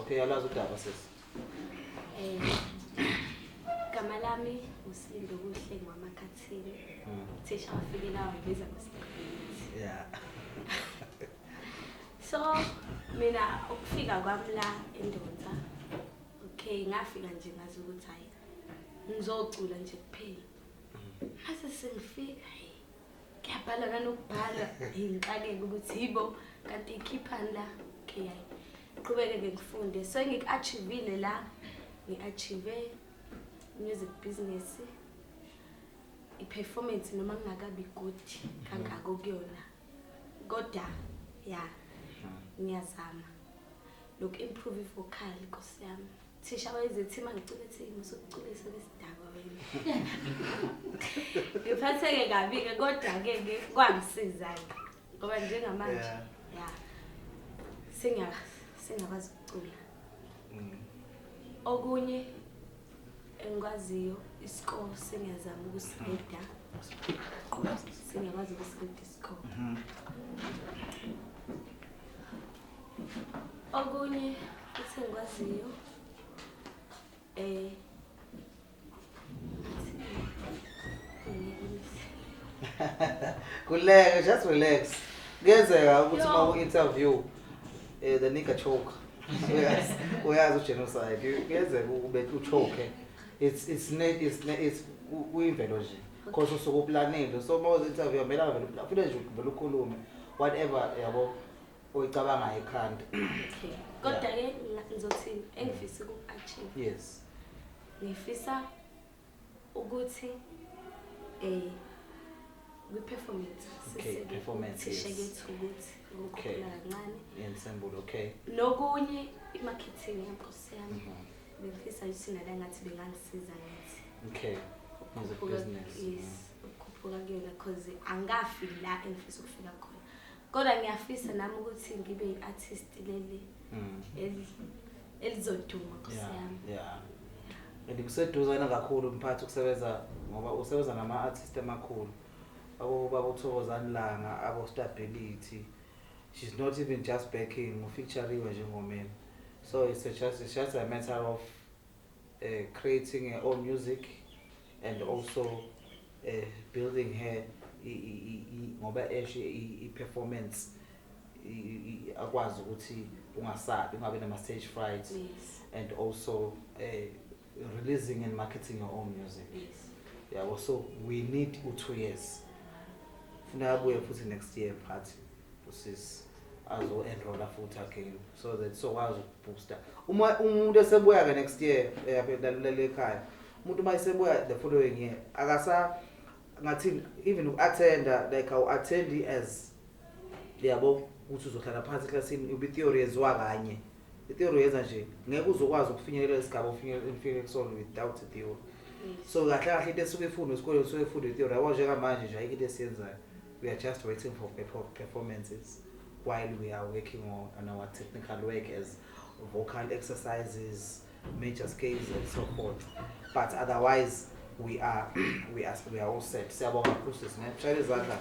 Okay, yalazi udaba, sisi. Gama lami uSindo Kuhle ngwaMakhathini. Thisha wafike la wangibiza ngoStability. So mina ukufika kwami la eNdonsa, okay, ngafika nje ngazi ukuthi hayi, ngizocula nje kuphela. Mase sengifika, hey, kuyabhala nanokubhala, ngixakeke ukuthi yibo kanti ikhiphani la. Okay, hayi, qhubeke-ke ngifunde. So engiku-achieve-ile la, ngi-achieve music business, i-performance, noma ngingakabi good kangako kuyona, kodwa ya, ngiyazama noku-improve i-vocal. Nkosi yami, thisha wayezethi uma ngicula ethi, "Musukuculisa kwesidakwa wena." Ngiphatheke kabi-ke, kodwa-ke ke kwangisiza-ke ngoba njengamanje ya, sengiyakwazi ukucula. Okunye engikwaziyo, i-score sengiyazama ukusirida, sengiyakwazi ukusirida i-score. Okunye futhi engikwaziyo, ngathi ngiyekise. Kuleke, just relax. Kuyenzeka ukuthi uma Yo. ku-interview, the nigga choke. Uyazi, uyazi u-genocide. Kuyenzeka ube uchoke. It's kuyimvelo nje. Because usuke uplanile. So uma uzi-interview kumele vele ufike nje vele ukhulume whatever, yabo, oyicabanga ekhanda. Okay, kodwa-ke ngizothini engifisa uku-achieve? Ngifisa ukuthi kwi-performance Performance, siseke yes. kethu ukuthi ukukhuphula kancane. Ensemble, okay. Nokunye, i-marketing yankosi yami. Bengifisa ukuthi nala ngathi bengangisiza ngithi Okay, music business. Yes, ukukhuphuka kuyona, cause angikafiki la engifisa ukufika khona, kodwa ngiyafisa nami ukuthi ngibe i-artist leli elizoduma, nkosi yami. Yeah. And kuseduzane kakhulu, mphathi, ukusebenza ngoba usebenza nama-artist amakhulu. Abo babo Thokozani Langa, abo Stability. She's not even just backing, ufeaturiwe njengomeni. So it's just a matter of creating her own music and also building her ngoba esho i-performance akwazi ukuthi ungasabi, ungabi nama stage fright and also releasing and marketing your own music. Yabo, so we need u-2 years. Funa abuye futhi next year, mphathi, usisi azo-enrolla futhi again so that sokwazi ukubooster. Uma umuntu esebuya-ke next year, lalela ekhaya, umuntu uma esebuya the following year akasa ngathini even uku-attenda, like awu-attendi as, yabo, ukuthi uzohlala phansi eklasini ube i-theory yenziwa kanye. I-theory yenza nje ngeke uzokwazi ukufinyelela isigaba ufinyelele kusona without i-theory. So kahle kahle into esuke ifundwe esikoleni, usuke ifundwe i-theory, yabo. Njengamanje nje ayikho into esiyenzayo. We are just waiting for performances while we are working on our technical work as vocal exercises, major scales and so forth, but otherwise we are all set. Siyabonga kakhulu, sisi, ne. Shayela izandla.